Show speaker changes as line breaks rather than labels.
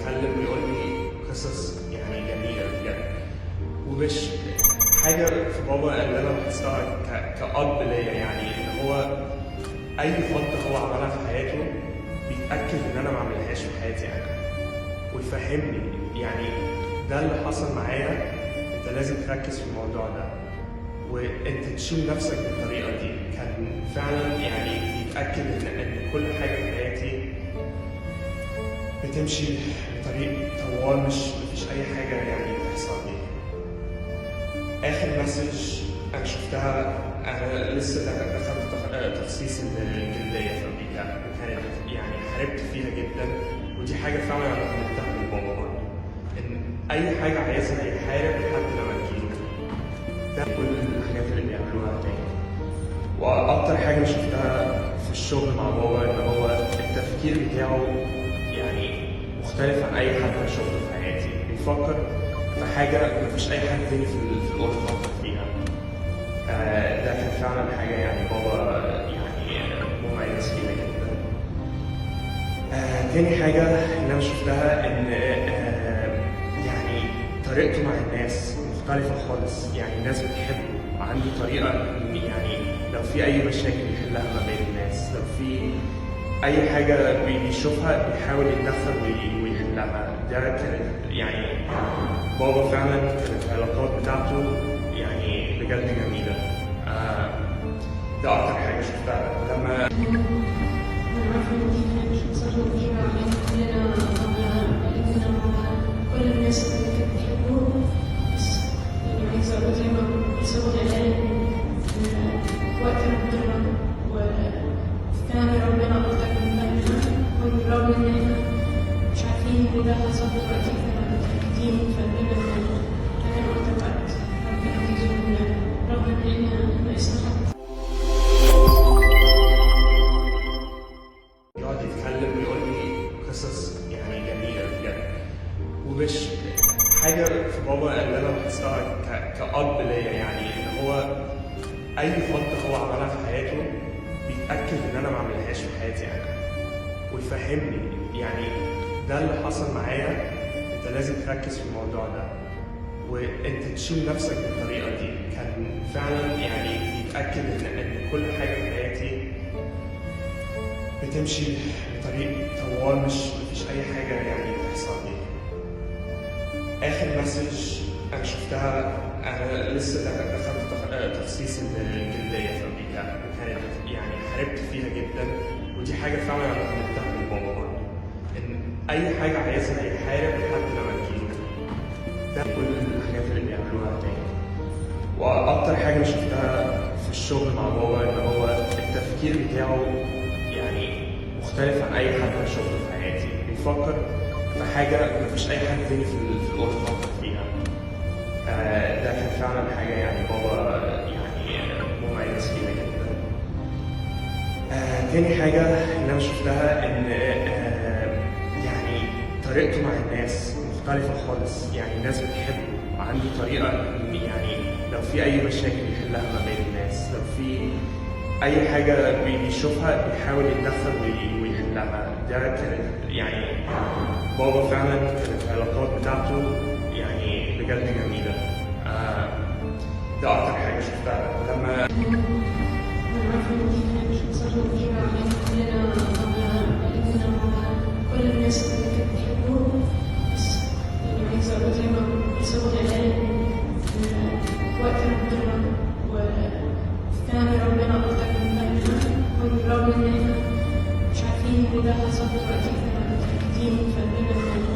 يتكلم ويقول لي قصص يعني جميلة بجد. ومش حاجة في بابا اللي انا لاحظتها كأب ليا، يعني ان هو اي غلطه هو عملها في حياته بيتاكد ان انا ما اعملهاش في حياتي انا، ويفهمني يعني ده اللي حصل معايا، انت لازم تركز في الموضوع ده وانت تشيل نفسك بالطريقة دي. كان فعلا يعني بيتاكد ان كل حاجة في حياتي بتمشي بطريق طوال، مش مفيش اي حاجة يعني بتحصل لي. اخر message انا شفتها، انا لسه دخلت تخصيص الجلدية في امريكا، وكانت يعني حاربت فيها جدا، ودي حاجة فعلا انا اتعلمتها من بابا برضه، ان اي حاجة عايزها يحارب لحد لما تجيله. ده كل الحاجات اللي بيعملوها تاني. واكتر حاجة شفتها في الشغل مع بابا ان هو التفكير بتاعه يعني مختلف عن اي حد انا شفته في حياتي، بيفكر في حاجة مفيش اي حد تاني في الاوضة بيفكر فيها. ده كان فعلا حاجة يعني بابا يعني مميز فيها جدا. تاني حاجة اللي انا شفتها ان يعني طريقته مع الناس مختلفة خالص، يعني الناس بتحبه، عنده طريقة إن يعني لو في أي مشاكل يحلها ما بين الناس، لو في أي حاجة بيشوفها بيحاول يتدخل ويحلها. ده كانت يعني بابا فعلا كانت العلاقات بتاعته يعني بجد جميلة. ده أكتر حاجة شفتها لما
أنا عارفة إن دي كانت صدمة كبيرة علينا كلنا وعلى عيلتنا وعلى كل الناس اللي كانت بتحبه، بس يعني عايزة أقول زي ما بيسوي قال إن وقت ربنا وفهم ربنا أكتر من فهمنا، وبالرغم إن إحنا مش عارفين إن ده حصل دلوقتي، إحنا متأكدين في قلبنا إن ده كان أكتر وقت ربنا عايزه مننا، رغم إن إحنا ناقصنا حد.
يقعد يتكلم ويقول لي قصص يعني جميلة بجد. ومش حاجة في بابا اللي أنا لاحظتها كأب ليا، يعني إن هو أي غلطة هو عملها في حياته بيتأكد إن أنا ما أعملهاش في حياتي أنا، ويفهمني يعني ده اللي حصل معايا، أنت لازم تركز في الموضوع ده وأنت تشيل نفسك بالطريقة دي. كان فعلا يعني بيتأكد إن كل حاجة في حياتي بتمشي بطريق طوال، مش مفيش اي حاجة يعني بتحصل لي. اخر message انا شفتها، انا لسه دخلت تخصيص الجلدية في امريكا، وكانت يعني حاربت فيها جدا، ودي حاجة فعلا انا اتعلمتها من بابا برضه، ان اي حاجة عايزها يحارب لحد لما تجيله. ده كل الحاجات اللي بيعملوها تاني. واكتر حاجة شفتها في الشغل مع بابا ان هو التفكير بتاعه يعني مختلف عن اي حد انا شفته في حياتي، بيفكر في حاجة مفيش اي حد تاني في الاوضة بيفكر فيها. ده كان فعلا حاجة يعني بابا يعني مميز فيها جدا. تاني حاجة اللي انا شفتها ان يعني طريقته مع الناس مختلفة خالص، يعني الناس بتحبه، عنده طريقه إن يعني لو في اي مشاكل يحلها ما بين الناس، لو في اي حاجة بيشوفها بيحاول يتدخل ويحلها. ده كانت يعني بابا فعلا كانت العلاقات بتاعته يعني بجد جميلة. ده اكتر حاجة شفتها لما
أنا عارفة إن دي كانت صدمة كبيرة علينا كلنا وعلى عيلتنا وعلى كل الناس اللي كانت بتحبه، بس يعني عايزة أقول زي ما بيسوي قال إن وقت ربنا وفهم ربنا أكتر من فهمنا، وبالرغم إن إحنا مش عارفين إن ده حصل دلوقتي، إحنا متأكدين في قلبنا إن